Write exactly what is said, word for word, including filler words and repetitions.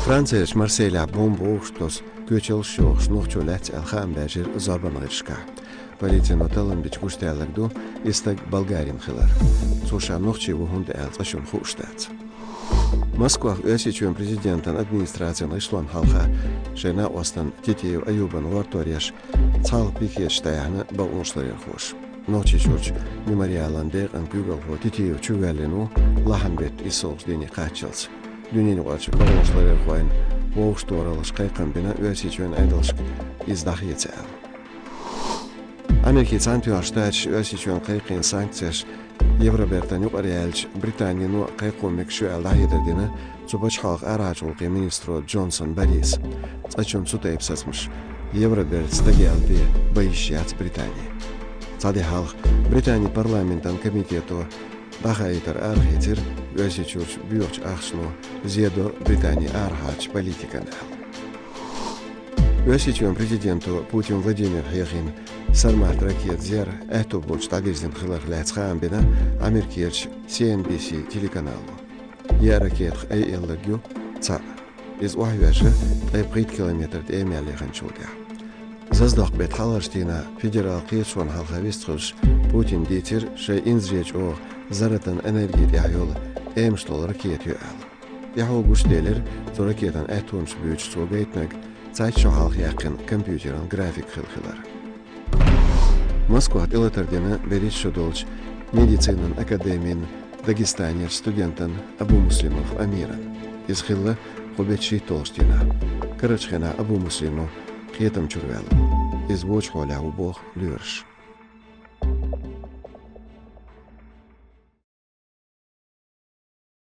Францерчу Марселехь бомба вовшахтосу коьчаллаш йохуш нохчо лаьцна аьлла хаам баьржира зорбанан гӀирсашкахь. Полицино таллам бича гучудаьлларг ду и стаг Болгарин хилар. Цо ша нохчи ву хӀунда аьлла цкъачунна хууш дац. Москвахь Оьрсийчоьнан президентан администрацин гӀишлонна хьалха шайн накъостан Титиев Аюбан гӀортор еш цхьалха пикеташ дӀаяьхьна бакъонашларъярхоша. Нохчийчуьрчу Мемориалан декъан куьйгалхо Титиев чувоьллина ву лахьан беттан иссалгӀачу дийне кхаччалц. Дуьненаюкъарчу бакъонашларъярхойн вовшахтохараллаш кхайкхам бина Оьрсийчоьнан Ӏедалшка иза дӀахеца аьлла. Америкин Цхьаьнатоьхначу Штаташа Оьрсийчоьнна кхайкхийна санкцеш Евробертан юкъара яьлча, Британино кхайкхо мегаш ю аьлла дӀахьедар дина цу пачхьалкхан арахьарчу гӀуллакхийн министро Джонсон Бориса. Цкъачунна цу тайпа сацамаш Евроберта стаг яьлла бен бан йиш яц Британин. Цхьа де хьалха Британин парламентан комитето дӀахаийтар арахецира, Оьрсийчуьрчу боьхачу ахчано зен до Британин арахьарчу политикана аьлла. Оьрсийчоьнан президенто Путин Владимира хьехийна Сармат ракета зер аьтту болчу дӀабирзина хиларх лаьцна хаам бина Америкерчу Си Эн Би Си телеканало. Еа ракетах айъелларг ю цхьаъ. Иза охьайоьжна ткъе пхийтта километр тӀе мел яханчул тӀаьхьа. Заздоккху беттан хьалхарчу дийнахь федералан кхеташонна хьалха вистхуьлуш Путина дийцира шайн инзаре чӀогӀа зарратан энерги тӀехь йолу тӀемаш долу ракета ю аьлла. ТӀаьхьо гучуделира цу ракетан аьттонаш буьйцуш цо гайтинарг цхьайтта шо хьалха яьккхина компьютеран график хилла хилар. Москвахь тӀелатар дина берхӀитта шо долчу медицинан академин Дагестанерчу студентан Абумуслимов Амиран. Иза хилла кху беттан шийтталгӀачу дийнахь. Карарчу хенахь Абумуслимов кхетам чуьра ваьлла. Иза вочу хьолехь ву боху лоьраша.